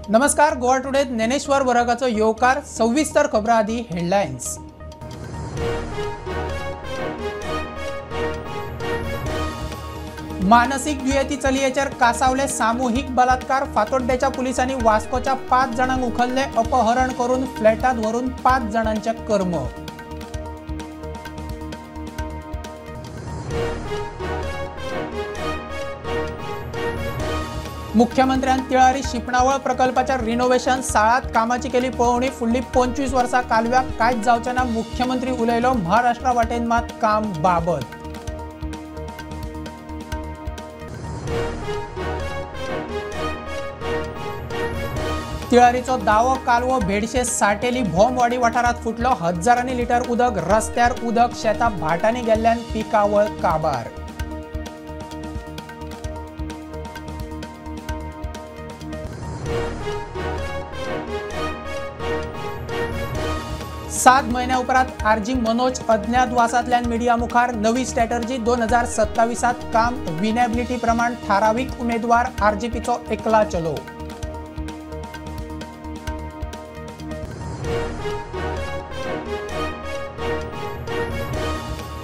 नमस्कार, गोवा टुडे ज्ञानेश्वर वरगाचो येवकार. सविस्तर खबरां आदी हेडलायन्स. मानसीक दुयेंती चलयेचेर कासावले सामुहीक बलात्कार. फातोड्डेच्या पुलिसांनी वास्कोच्या 5 जाणांक उखल्ले. अपहरण करून फ्लॅटात व्हरून 5 जाणांचे कर्म. मुख्यमंत्र्यान तिळारी शिंपणावळ प्रकल्पाच्या रिनोव्हेशन साळात कामाची केली पळोवणी. फुडली 25 वर्सां कालव्याक कांयच जावचें ना, मुख्यमंत्री उलयलो. महाराष्ट्रा वाटेन मात काम बाबत. तिळारीचो दावो कालवो भेडशे साटेली भोमवाडी वाठारांत फुटलो. हजारांनी लिटर उदक रस्त्यार, उदक शेतां भाटांनी गेल्ल्यान पिकावळ काबार. सात म्हयन्या उपरांत आरजी मनोज अज्ञातवासांतल्यान मिडिया मुखार. नवी स्ट्रॅटर्जी 2027 काम विनेबिलिटी प्रमाण थारावीक उमेदवार. आरजीपीचो एकला चलो.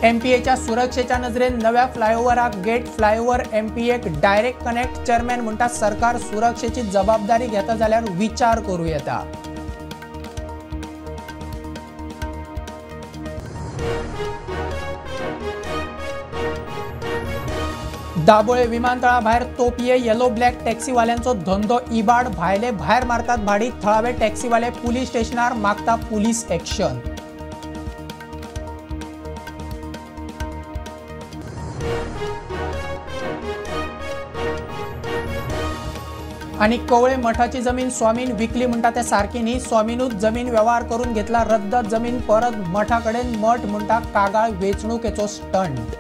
एमपीएच्या सुरक्षेच्या नजरेन नव्या फ्लायओव्हराक गेट. फ्लायओव्हर एमपीएक डायरेक्ट कनेक्ट. चेअरमॅन म्हणटा सरकार सुरक्षेची जबाबदारी घेता जाल्यार विचार करूं येता. दाबोळे विमानतळा भायर तोपये येलो ब्लॅक टॅक्सीवाल्यांचो धंदो इबाड. भायले भायर मारतात भाडी. थळावे टॅक्सीवाले पुलीस स्टेशनार मागता पुलीस ॲक्शन. आणि कवळे मठाची जमीन स्वामीन विकली म्हणटा ते सारकी न्ही. स्वामीनूच जमीन व्यवहार करून घेतला रद्द. जमीन परत मठा कडेन. मठ म्हणटा कागाळ वेंचणुकेचो स्टंट.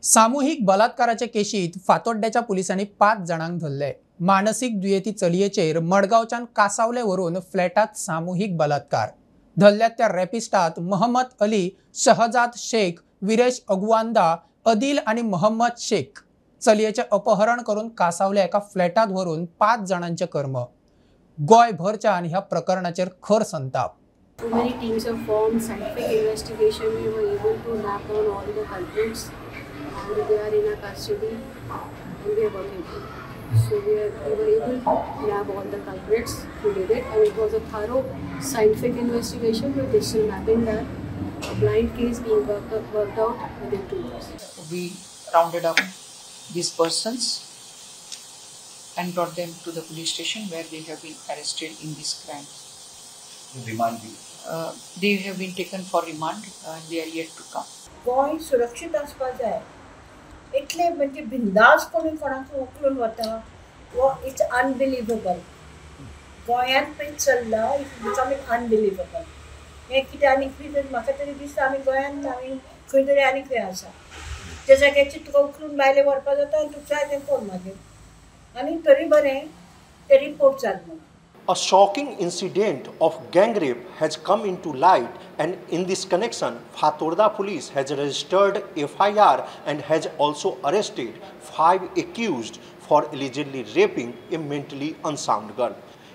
सामुहीक बलात्काराचे केशीत फातोड्ड्याच्या पुलिसांनी 5 जाणांक धरले. मानसीक दुयेंती चलयेचेर मडगांवच्यान कासावले व्हरून फ्लॅटात सामुहीक बलात्कार. धरल्यात त्या रॅपिस्टात मोहम्मद अली, शहजाद शेख, विरेश अगवांदा, अदिल आनी मोहम्मद शेख. चलयेचें अपहरण करून कासावले एका फ्लॅटात व्हरून 5 जाणांचे कर्म. गोंयभरच्यान ह्या प्रकरणाचेर खर संताप. So many teams have formed, scientific investigation, we were able to map down all the culprits and they are in our custody and we are working. So we were able to nab all the culprits who did it, and it was a thorough scientific investigation with digital mapping done, a blind case being worked out within 2 years. We rounded up these persons and brought them to the police station where they have been arrested in this crime. Remand? They have been taken for remand and they are yet to come. Goa सुरक्षीत आसपा जाय, इतले म्हणजे बिंदास कोणी कोणाक उखलून वता, वो it's unbelievable. गोंयांत पळय चल्ला, it's becoming unbelievable. हें कितें आनी खंय म्हाका तरी दिसता आमी गोंयांत आमी खंय तरी आनी खंय आसा. त्या जाग्याचेर तुका उखलून भायले व्हरपा जाता आनी तुका जाय तें कोर मागीर, आनी तरी बरें ते रिपोर्ट जाल म्हणून. A shocking incident of gang rape has come into light, and in this connection, Fatorda police has registered FIR and has also arrested 5 accused for allegedly raping a mentally unsound girl.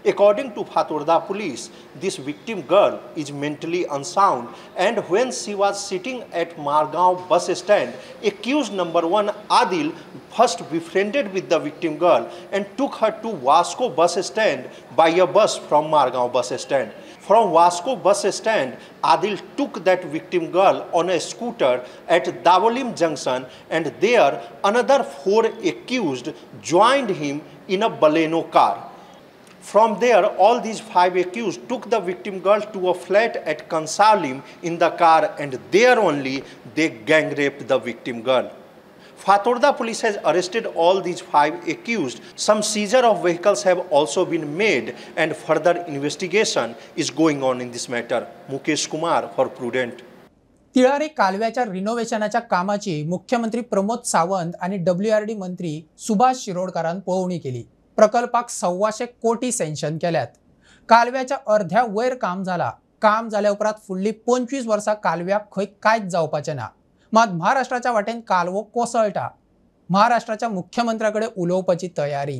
According to Fatorda police, this victim girl is mentally unsound, and when she was sitting at Margao bus stand, accused number 1 Adil first befriended with the victim girl and took her to Vasco bus stand by a bus from Margao bus stand. From Vasco bus stand, Adil took that victim girl on a scooter at Dabolim junction, and there another 4 accused joined him in a Baleno car. From there, all these 5 accused took the victim girl to a flat at Kansalim in the car, and there only they gang raped the victim girl. Fatorda police has arrested all these 5 accused. Some seizure of vehicles have also been made and further investigation is going on in this matter. Mukesh Kumar for Prudent. Tillari कालव्याच्या रिनोव्हेशनाच्या कामाची मुख्यमंत्री प्रमोद सावंत आणि WRD मंत्री सुभाष शिरोडकारान पळोवणी केली. प्रकल्पाक 125 कोटी sanction केल्यात. कालव्याच्या अर्ध्या वयर काम जाला. काम जाल्या उपरांत फुडली 25 वर्सां कालव्याक खंय कांयच जावपाचें ना. मात महाराष्ट्राच्या वाटेन कालवो कोसळटा. महाराष्ट्राच्या मुख्यमंत्र्या कडेन उलोवपाची तयारी.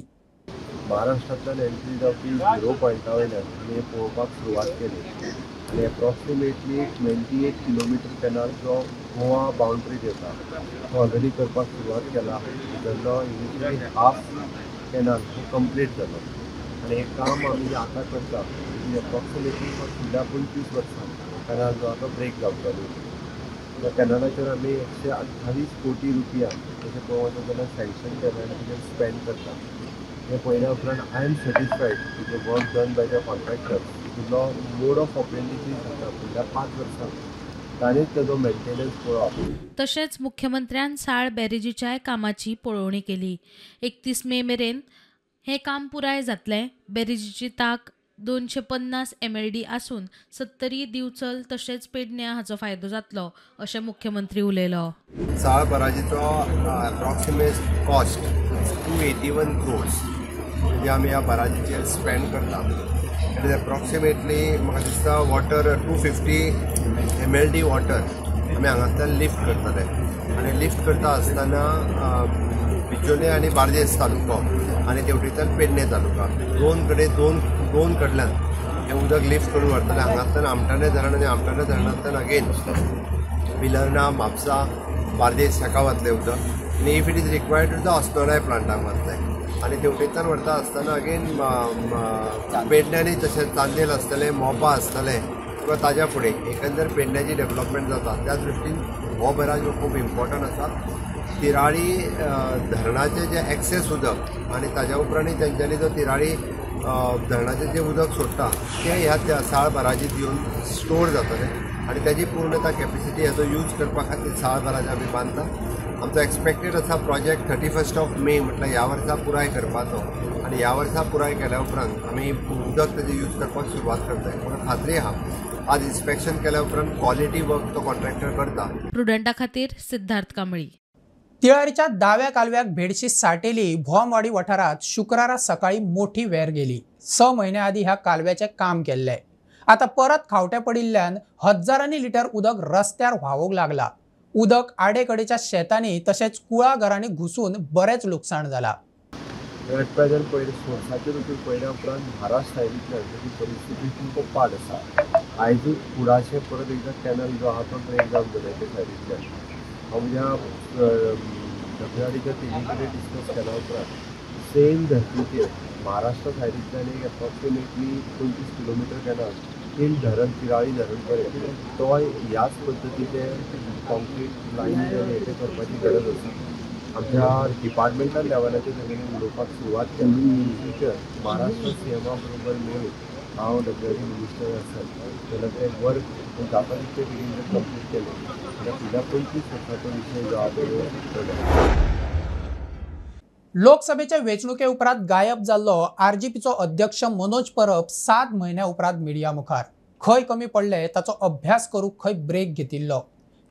महाराष्ट्रांतल्यान एंट्री जावपी झिरो पॉयंटा वयल्यान आमी पळोवपाक सुरवात केली आनी एप्रॉक्सिमेटली 28 किलोमिटर कॅनल जो गोवा बाउंड्रीत येता तो ऑलरेडी करपाक सुरवात केला. भितरलो इनिशियली हाफ कॅनल हो कंप्लीट जालो आनी हें काम आमी आतां करता एप्रॉक्सिमेटली फुडल्या 25 वर्सां कॅनल जो आसा ब्रेक जावचो. त्या कॅनलाचेर आमी 128 कोटी रुपया तशें पळोवप जाल्यार सँक्शन केला आनी तेजेर स्पेंड करता. हे पळयल्या उपरांत I am satisfied with the work done by the contractor. तितलो मोड ऑफ ऑपरेंटी जाता फुडल्या 5 वर्सां ताणेंच तेजो मेंटेनन्स पळोवप. तशेंच मुख्यमंत्र्यान साळ बॅरेजीच्याय कामाची पळोवणी केली. 31 मे मेरेन हें काम पुराय जातलें. बॅरेजीची ताक 250 MLD आसून 70 दिवचल तशेंच पेडण्या हाचो फायदो जातलो अशें मुख्यमंत्री उलयलो. साळ बराजीचो एप्रॉक्सिमेट कॉस्ट 281 क्रोर्स म्हणजे आमी ह्या बराजीचेर स्पेंड करता. It is approximately म्हाका दिसता वॉटर 250 MLD water आमी हांगांतल्यान लिफ्ट करतले आनी लिफ्ट करता आसतना बिचोले आनी बार्देस तालुको आनी तेवटेच्यान पेडणे तालुका दोन कडेन दोन कडल्यान हें उदक लिफ्ट करून व्हरतले. हांगांतल्यान आमठाणे धरण आनी आमठाणे धरणांतल्यान अगेन बिलर्णा म्हापसा बार्देस हाका वतलें उदक आनी if it is required to the अस्नोडाय प्लांटाक वतलें आनी तेवटेंतल्यान व्हरता आसतना अगेन पेडण्यांनी तशेंच चांदेल आसतलें, मोपा आसतलें किंवा ताज्या फुडें एकंदर पेडण्याची डेवलपमेंट जाता. त्या दृश्टीन हो बराज हो खूब इम्पॉर्टंट आसा. तिराळी धरणाचें जें एक्सेस उदक आनी ताज्या उपरांत तेंच्यांनी जो तिराळी धरणाचें जें उदक सोडटा तें ह्या त्या साळ बराजीत येवन स्टोर जातलें आनी ताजी पूर्णता कॅपेसिटी हाचो यूज करपा खातीर साळ बराज आमी बांदता. आमचो एक्सपेक्टेड आसा प्रोजेक्ट 31 मे म्हटल्यार ह्या वर्सा पुराय करपाचो आनी ह्या वर्सा पुराय केल्या उपरांत आमी उदक ताजें यूज करपाक सुरवात करतले. म्हाका खात्री आहा आज इन्स्पेक्शन केल्या उपरांत क्वॉलिटी वर्क तो कॉन्ट्रॅक्टर करता. प्रुडंटा खातीर सिद्धार्थ कांबळी. तिळारीच्या दाव्या कालव्याक भेडशी साटेली भोमवाडी वाठारात शुक्रारा सकाळी मोठी वेर गेली. 6 म्हयन्या आदी ह्या कालव्याचें काम केल्लें. आतां परत खावटे पडिल्ल्यान हजारांनी लिटर उदक रस्त्यार व्हांवूंक लागला. उदक आडेकडेच्या शेतांनी तशेंच कुळागरांनी घुसून बरेंच लुकसाण जाला. एट प्रेझेंट पयलीं सोर्साचेर वचून पळयल्या उपरांत महाराष्ट्र सायडींतल्यान ताची परिस्थिती खूब पाड आसा. आयजूच कुडाशें परत एकदां कॅनल जो आहा तो ब्रेक डावन जाता त्या सायडींतल्यान. हांव म्हज्या डब्ल्यूआरडीच्या टिमी कडेन डिस्कस केल्या उपरांत सेम धरतीचेर महाराष्ट्र सायडींतल्यान एक एप्रॉक्सिमेटली 25 किलोमिटर कॅनल तीन धरण तिराळी धरण पर्यंत तो ह्याच पद्दतीचे कॉन्क्रीट लायन हे करपाची गरज आसा. आमच्या डिपार्टमेंटल लेवलाचेर तेंच्यांनी उलोवपाक सुरवात केली. इन फ्युचर महाराष्ट्र सीएमा बरोबर मेळून हांव डब्ल्यूआरडी मिनिस्टर आसत जाल्यार तें वर्क जाता तितले बेगीन जर कंप्लीट केलें जाल्यार फुडल्या 25 वर्सांचो विशय जो आहा तो सुट्टलो. लोकसभेच्या वेंचणुके उपरांत गायब जाल्लो आरजीपीचो अध्यक्ष मनोज परब 7 म्हयन्या उपरांत मिडिया मुखार. खंय कमी पडले ताचो अभ्यास करूंक खंय ब्रेक घेतिल्लो.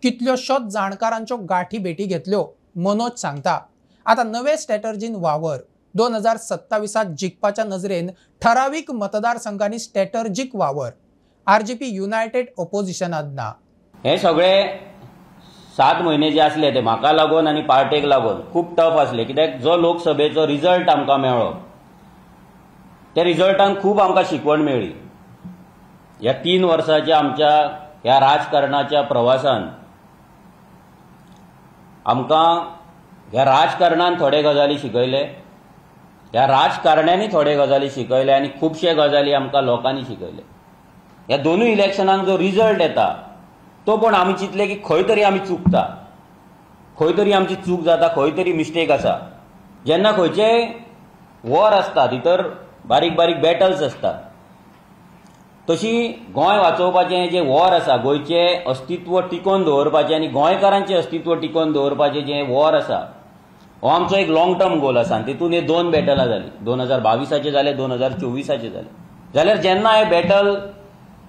कितल्योशोच जाणकारांच्यो गाठी भेटी घेतल्यो. मनोज सांगता आतां नवे स्ट्रॅटर्जीन वावर. 2027 जिखपाच्या नजरेन ठरावीक मतदारसंघांनी स्ट्रॅटर्जीक वावर. आरजीपी युनायटेड ओपोजिशनात ना. हे सगळे 7 म्हयने जे आसले ते म्हाका लागून आनी पार्टेक लागून खूब टफ आसले. कित्याक जो लोकसभेचो रिजल्ट आमकां मेळ्ळो त्या रिजल्टान खूब आमकां शिकवण मेळ्ळी. ह्या 3 वर्साच्या आमच्या ह्या राजकारणाच्या प्रवासान आमकां ह्या राजकारणान थोडे गजाली शिकयले, ह्या राजकारण्यांनी थोडे गजाली शिकयले आनी खुबशे गजाली आमकां लोकांनी शिकयले. ह्या दोनूय इलेक्शनांक जो रिजल्ट येता तो पण आमी चिंतले की खंय तरी आमी चुकता, खंय तरी आमची चूक जाता, खंय तरी मिस्टेक आसा. जेन्ना खंयचे वॉर आसता भितर बारीक बारीक बॅटल्स आसता, तशी गोंय वाचोवपाचें जें वॉर आसा, गोंयचें अस्तित्व टिकोवन दवरपाचें आनी गोंयकारांचें अस्तित्व टिकोवन दवरपाचें जें वॉर आसा हो आमचो एक लॉंग टर्म गोल आसा. आनी तितून हे 2 बॅटलां जालीं, 2022 जाले, 2024 जाले. जाल्यार जेन्ना हे बॅटल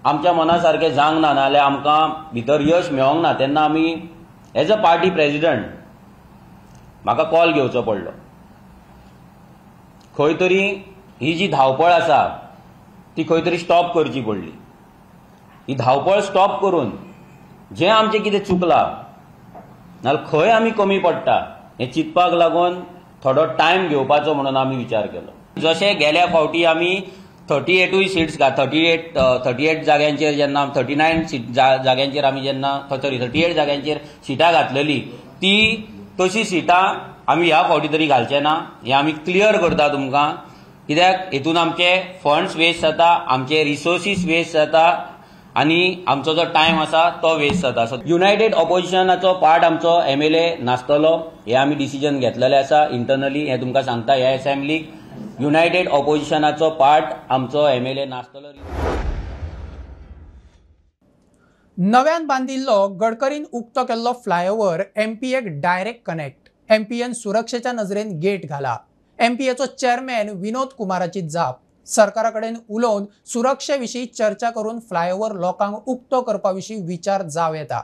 आमच्या मना सारकें जावंक ना, नाजाल्यार आमकां भितर यश मेळोंक ना, तेन्ना आमी एज अ पार्टी प्रेजिडंट म्हाका कॉल घेवचो पडलो. खंय तरी ही जी धांवपळ आसा ती खंय तरी स्टॉप करची पडली. ही धांवपळ स्टॉप करून जें आमचें कितें चुकलां नाल्यार खंय आमी कमी पडटा हें चिंतपाक लागून थोडो टायम घेवपाचो म्हणून आमी विचार केलो. जशें गेल्या फावटी आमी 38 सीट्स 38 जाग्यांचेर जेन्ना 39 सीट जाग्यांचेर आमी जेन्ना 38 जाग्यांचेर सिटां घातलेली ती तशी सिटां आमी ह्या फावटी तरी घालचे ना हें आमी क्लियर करता तुमकां. कित्याक हेतून आमचे फंड्स वेस्ट जाता, आमचे रिसोर्सीस वेस्ट जाता आनी आमचो जो टायम आसा तो वेस्ट जाता. सो युनायटेड ऑपोजिशनाचो पार्ट आमचो एमएलए नासतलो हें आमी डिसिजन घेतलेलें आसा इंटरनली. हें तुमकां सांगता, ह्या असेंब्लीक युनायटेड ऑपोजिशनाचो पार्ट आमचो एमएलए नासतलो. नव्यान बांदिल्लो गडकरीन उक्तो केल्लो फ्लायओव्हर एमपीएक डायरेक्ट कनेक्ट. एमपीएन सुरक्षेच्या नजरेन गेट घाला. एमपीएचो चेअरमॅन विनोद कुमाराची जाप. सरकारा कडेन उलोवन सुरक्षे विशीं चर्चा करून फ्लायओव्हर लोकांक उक्तो करपा विशीं विचार जावं येता.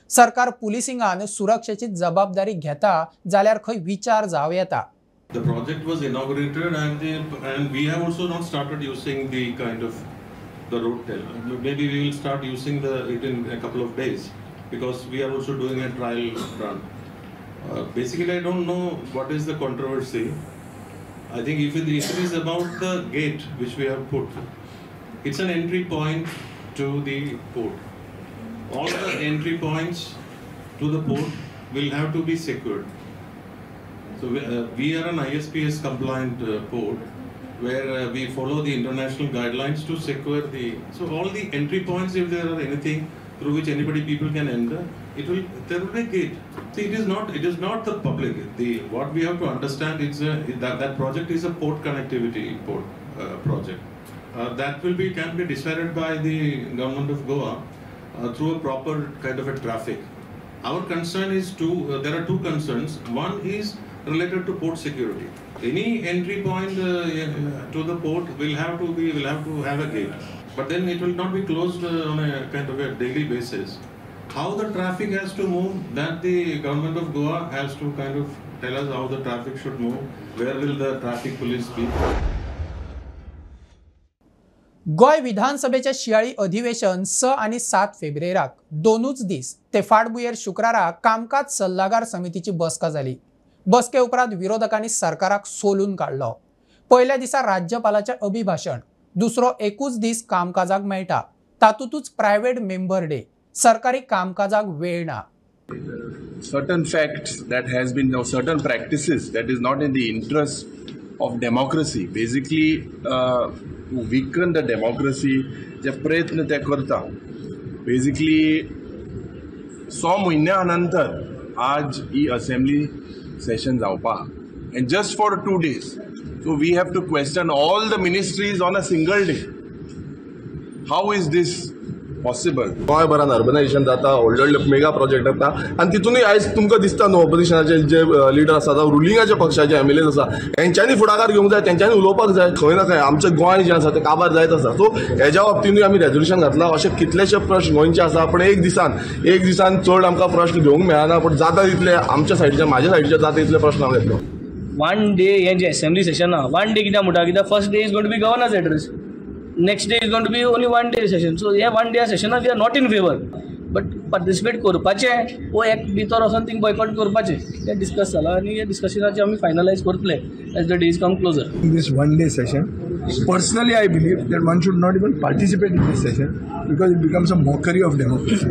सरकार पुलिसिंगान सुरक्षेची जबाबदारी घेता जाल्यार खंय विचार जावं येता. The project was inaugurated and we have also not started using the kind of the road tell. Maybe we will start using it in a couple of days because we are also doing a trial run. Basically, I don't know what is the controversy. I think if it is about the gate which we have put, it's an entry point to the port. All the entry points to the port will have to be secured. So we are an ISPS compliant port where we follow the international guidelines to secure the, so all the entry points, if there are anything through which anybody people can enter, there will be a gate. See, it is not the public. What we have to understand is that project is a port connectivity port project. That can be decided by the government of Goa through a proper kind of a traffic. Our concern is there are two concerns. One is related to port security. Any entry point to the port will have to have a gate, but then it will not be closed on a kind of a daily basis. How the traffic has to move, that the government of Goa has to kind of tell us how the traffic should move, where will the traffic police be. Goa विधानसभेचे शियाळी अधिवेशन 6 आणि 7 फेब्रुवारीक दोनूच दीस ते फाटभुंयेर शुक्रारा कामकाज सल्लागार समितीची बसका जाली. बसके उपरांत विरोधकांनी सरकाराक सोलून काडलो. पयल्या दिसा राज्यपालाचें अभिभाशण, दुसरो एकूच दीस कामकाजाक मेळटा, तातूंतच प्रायव्हेट मेंबर डे, सरकारी कामकाजाक वेळ ना. Certain facts that has been, certain practices that is not in the interest of democracy, basically to weaken the democracy जे प्रयत्न ते करता. बेसिकली 100 म्हयन्या नंतर आज ही असेंब्ली सेशन जावपा and just for 2 days. So we have to question all the ministries on a single day. How is this possible? गोंयभरान urbanisation जाता, व्हडले व्हडले मेगा प्रोजेक्ट जाता आनी तितूनय आयज तुमकां दिसता न्हू ऑपोजिशनाचे जे लिडर आसा जावं रुलिंगाच्या पक्षाचे एम एल एज आसा हेंच्यांनी फुडाकार घेवंक जाय, तेंच्यांनी उलोवपाक जाय. खंय ना खंय आमचें गोंय जें आसा तें काबार जायत आसा. सो हेज्या बाबतीनूय आमी रेजोल्युशन घातलां. अशे कितलेशे प्रश्न गोंयचे आसा, पूण एक दिसान चड आमकां प्रश्न घेवंक मेळना, पूण जाता तितले आमच्या सायडीचे, म्हाज्या सायडीचे जाता तितले प्रश्न हांव घेतलो. वन डे हें जें असेंब्ली सेशन आहा, वन डे कित्याक म्हणटा, कित्याक first day is going to be governor's address, next day is going to be only one day session. So हे वन डे सेशनाक we are not in favour, but participate करपाचें वो एक भितर वचोन थिंग बॉयकॉट करपाचें तें डिस्कस जालां आनी हे डिस्कशनाचें आमी फायनलायज करतले as the days come closer. This one day session, personally I believe that one should not even participate in this session because it becomes a mockery of democracy.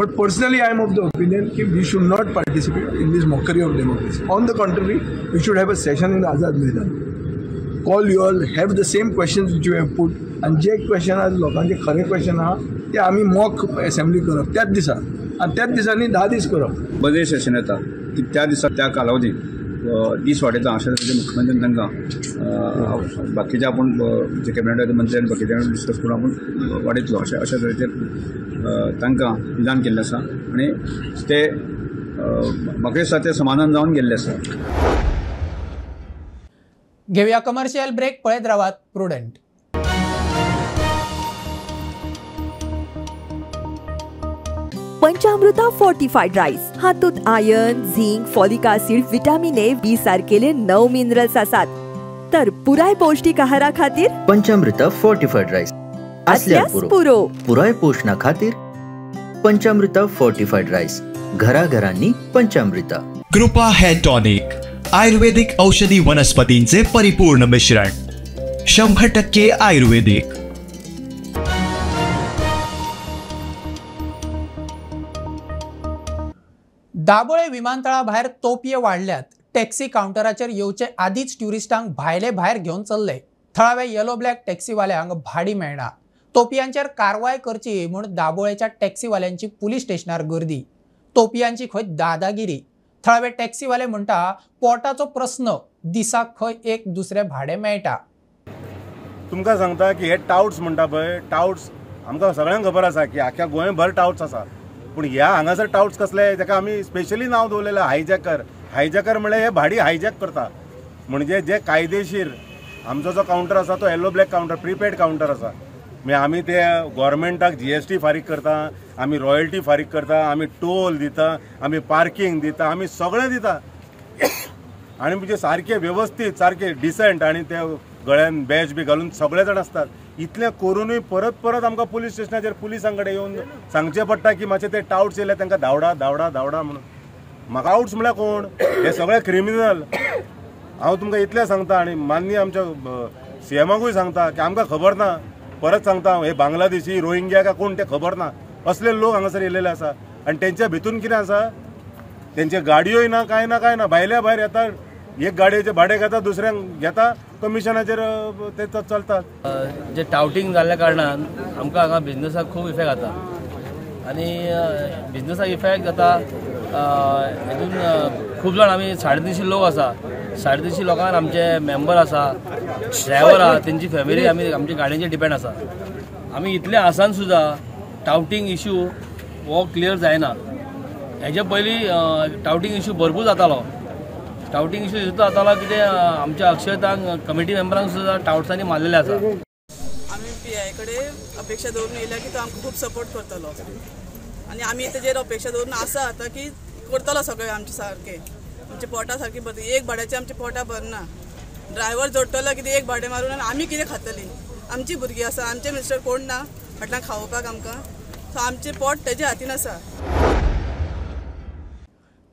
But personally I am of the opinion की we should not participate in this mockery of democracy. On the contrary, we should have a session in Azad Maidan. Call you all, have the same questions which you have put, आनी जे question आज लोकांचे खरे question आहा ते आमी mock assembly करप त्याच दिसा आनी त्याच दिसांनी 10 दीस करप. बजेट सेशन येता की त्या दिसा त्या कालावधीत दीस वाडयता अशा तरेचे मुख्यमंत्र्यान तांकां बाकीचे आपूण जे कॅबिनेटाचे मंत्री आनी बाकीचे डिस्कस करून आपूण वाडयतलो अशा तरेचे तांकां विधान केल्लें आसा आनी ते म्हाका दिसता ते समाधान जावन गेल्ले आसा. घेवया कमर्शियल ब्रेक, पळयत रावात प्रुडंट. पंचामृता फोर्टिफाईड राईस हातूंत iron, zinc, folic acid, vitamin A, B सारकेले 9 minerals आसात. तर पुराय पौष्टिक आहारा खातीर पंचामृता फोर्टिफाईड राईस आसल्यार पुरो. पुराय पोशणा खातीर पंचामृता फोर्टिफाईड राईस, घराघरांनी पंचामृता. कृपा हेअर टॉनिक, आयुर्वेदिक औषधी वनस्पतींचे परिपूर्ण मिश्रण, 100% आयुर्वेदिक. दाबोळे विमानतळा भायर तोपये वाडल्यात. टॅक्सी कावंटराचेर येवचे आदींच ट्युरिस्टांक भायले भायर घेवन चल्ले. थळाव्या येलो ब्लॅक टॅक्सीवाल्यांक भाडी मेळना. तोपयांचेर कारवाय करची म्हूण दाबोळेच्या टॅक्सीवाल्यांची पुलीस स्टेशनार गर्दी. तोपयांची खंय दादागिरी. थळावे टॅक्सीवाले म्हणटा पोटाचो प्रस्न, दिसाक खंय एक दुसरे भाडें मेळटा. तुमकां सांगता की हे टावट्स म्हणटा पळय, टावट्स आमकां सगळ्यांक खबर आसा की आख्या गोंयभर टावट्स आसा, पूण ह्या हांगासर टावट्स कसले ताका आमी स्पेशली नांव दवरलेलें हायजॅकर. हायजॅकर म्हणल्यार हे भाडी हायजॅक करता, म्हणजे जे कायदेशीर आमचो जो कावंटर आसा तो yellow black counter, prepaid counter आसा. मागीर आमी ते गोवोरमेंटाक GST फारीक करता, आमी रॉयल्टी फारीक करता, आमी टोल दिता, आमी पार्किंग दिता, आमी सगळें दिता. आनी म्हणजे सारके वेवस्थीत, सारके डिसंट, आनी ते गळ्यान बॅच बी घालून सगळे जाण आसतात. इतलें करुनूय परत परत आमकां पुलीस स्टेशनाचेर पुलिसां कडेन येवन सांगचें पडटा की मातशें ते टावट्स येयले तांकां धांवडा धांवडा धांवडा म्हणून. म्हाका आवट्स म्हळ्यार कोण? हे सगळे क्रिमिनल. हांव तुमकां इतलें सांगता आनी माननीय आमच्या सीएमाकूय सांगता की आमकां खबर ना, परत सांगता हांव, हे बांगलादेशी रोहिंग्या काय कोण ते खबर ना, असले लोक हांगासर येयलेले आसा. आनी तेंच्या भितून कितें आसा, तेंचे गाडयोय ना, कांय ना, कांय ना, भायल्या भायर येता, एक गाडयेचें भाडें घेता, दुसऱ्यांक घेता, कमिशनाचेर ते चलतात. जे टावटींग जाल्ल्या कारणान आमकां हांगा बिजनसाक खूब इफेक्ट जाता आनी बिजनसाक इफेक्ट जाता हेतून खूब जाण आमी 350 लोक आसा, 350 लोकांक आमचे मेंबर आसा, ड्रायवर आसा, तेंची फॅमिली आमी आमच्या गाडयेचेर डिपेंड आसा. आमी इतले आसान सुद्दां टावटींग इशू हो क्लियर जायना. हेजे पयलीं टावटींग इशू भरपूर जातालो. टावटींग इशू इतलो जातालो कितें आमच्या अक्षयतांक कमिटी मेंबरांक सुद्दां टावट्सांनी मारलेले आसा. आमी पी I कडेन अपेक्षा दवरून येयल्या की तो आमकां खूब सपोर्ट करतलो आनी आमी तेजेर अपेक्षा दवरून आसा आतां की करतलो सगळें आमचे सारकें, आमच्या पोटा सारकें भरता. एक भाड्याचें आमच्या पोटा भरना, ड्रायवर जोडटलो कितें एक भाडें मारून आनी आमी कितें खातलीं? आमची भुरगीं आसा, आमचे मिस्टर कोण ना फाटल्यान खावोवपाक आमकां, सो आमचें पोट तेज्या हातीन आसा.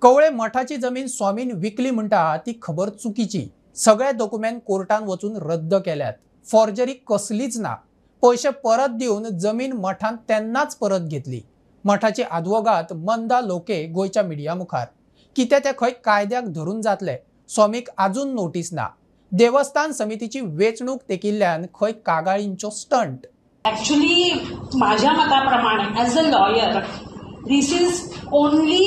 कवळे मठाची जमीन स्वामीन विकली म्हणटा ती खबर चुकीची. सगळे डॉक्युमेंट कोर्टान वचून रद्द केल्यात. फॉर्जरी कसलीच ना. पयशे परत दिवन जमीन मठान तेन्नाच परत घेतली. मठाची आदवोगाद मंदा लोके गोंयच्या मिडिया मुखार कितें तें खंय कायद्याक धरून जातले, स्वामीक आजून नोटीस ना. देवस्थान समितीची वेंचणूक तेकिल्ल्यान खंय कागाळींचो स्टंट. ॲक्च्युली माझ्या मताप्रमाणे as a lawyer this is only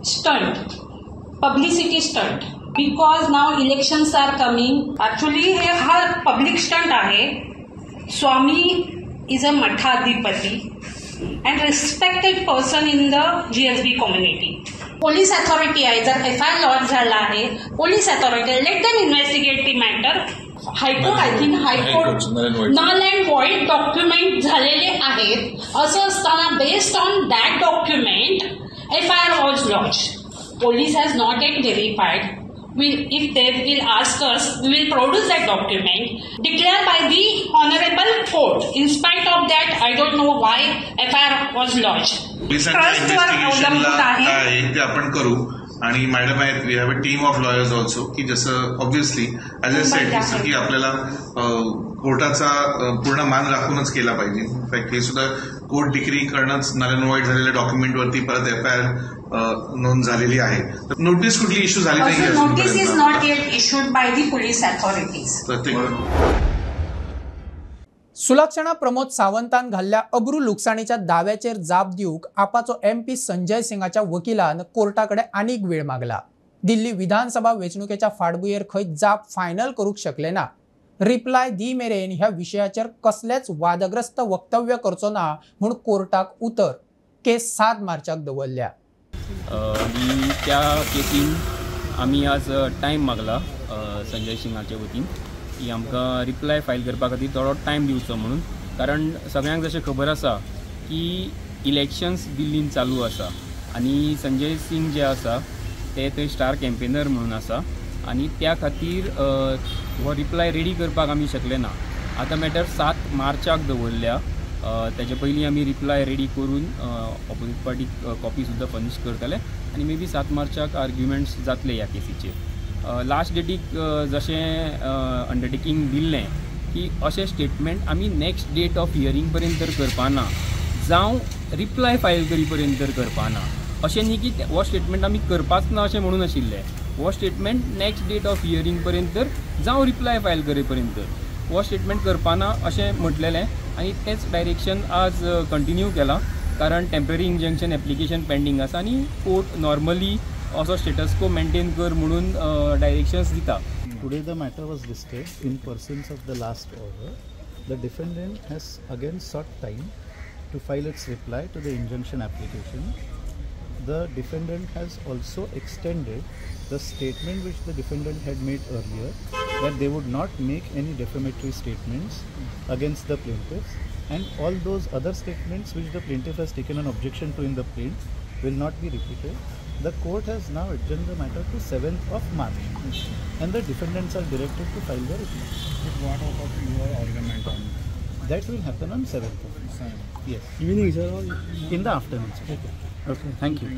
stunt, publicity stunt, because now elections are coming. Actually हे हा पब्लिक स्टंट आहे. स्वामी is a Mathadhipati and respected person in the GSB community. Police authority आहे, जर FIR launch झाला आहे, police authority let them investigate the matter. High court, I think high court null and void document झालेले आहेत. असं असताना based on that document FIR was lodged. Police has not yet verified. If they will ask us, we will produce that document declared by the honorable court. In spite of that, I don't know why FIR was lodged. पोलिसांच्या इन्व्हेस्टिगेशनला काय आहे ते आपण करू आणि madam आहेत, we have a team of lawyers also, की जसं ऑब्व्हियसली ॲज I said जसं की आपल्याला कोर्टाचा पूर्ण मान राखूनच केला पाहिजे. इनफॅक्ट हे सुद्धा कोर्ट डिक्री करणंच नल अँड वॉइड झालेल्या डॉक्युमेंटवरती परत FIR नोंद झालेली आहे. नोटीस कुठली इश्यू झाली नाही. Notice is not yet issued by the police authorities. Sulakshana Pramod सावंतान घाल्ल्या अब्रू लुकसाणीच्या दाव्याचेर जाप दिवंक आपाचो MP Sanjay सिंगाच्या वकिलान कोर्टा कडेन आनीक वेळ मागला. दिल्ली विधानसभा वेंचणुकेच्या फाटभुंयेर खंय जाप फायनल करूंक शकले ना. रिप्लाय दी मेरेन ह्या विशयाचेर कसलेच वादग्रस्त वक्तव्य करचो ना म्हूण कोर्टाक उतर. केस 7 मार्चाक दवरल्या. आनी त्या केसीन आमी आज टायम मागला संजय सिंगाच्या वतीन की आमकां रिप्लाय फायल करपा खातीर थोडो टायम दिवचो म्हणून, कारण सगळ्यांक जशें खबर आसा की इलेक्शन्स दिल्लीन चालू आसा आनी संजय सिंग जे आसा ते थंय स्टार कॅम्पेनर म्हणून आसा आनी त्या खातीर हो रिप्लाय रेडी करपाक आमी शकले ना. आतां मॅटर 7 मार्चाक दवरल्या. तेजे पयलीं आमी रिप्लाय रेडी करून ऑपोजीट पार्टीक कॉपी सुद्दां फर्निश करतले आनी मे बी 7 मार्चाक आर्ग्युमेंट्स जातले ह्या केसीचेर. लास्ट डेटीक जशें अंडरटेकींग दिल्लें की अशें स्टेटमेंट आमी नेक्स्ट डेट ऑफ हियरींग पर्यंत तर करपाना जावं रिप्लाय फायल करी पर्यंत तर करपाना. अशें न्ही की हो स्टेटमेंट आमी करपाच ना अशें म्हणून आशिल्लें. हो statement next date of hearing पर्यंत तर जावं रिप्लाय फायल करे पर्यंत हो स्टेटमेंट करपाना अशें म्हटलेलें आनी तेंच डायरेक्शन आज कंटिन्यू केलां, कारण टेम्पररी इंजंक्शन एप्लिकेशन पेंडींग आसा आनी कोर्ट नॉर्मली असो स्टेटस को मेंटेन कर म्हणून डायरेक्शन्स दिता. Today the matter was listed in persons of the last order. The defendant has again sought time to file its reply to the injunction application. The defendant has also extended the statement which the defendant had made earlier that they would not make any defamatory statements against the plaintiffs, and all those other statements which the plaintiff has taken an objection to in the plaint will not be repeated. The court has now adjourned the matter to 7th of March and the defendants are directed to file their reply. But what about your argument on? That will happen on 7th of March. Yes. Evening, sir? In the afternoon, sir. Okay. Okay, thank you.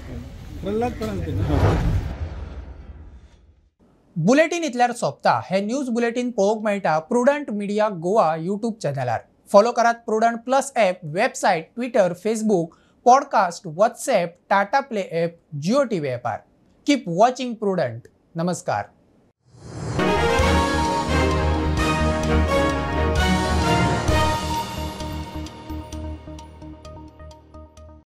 Bulletin इतल्यार सोंपता. हे news bulletin पळोवंक मेळटा Prudent Media Goa YouTube चॅनलार. Follow करात Prudent plus app, website, Twitter, Facebook, podcast, WhatsApp, Tata Play app, Jio TV ॲपार. Keep watching prudent. नमस्कार.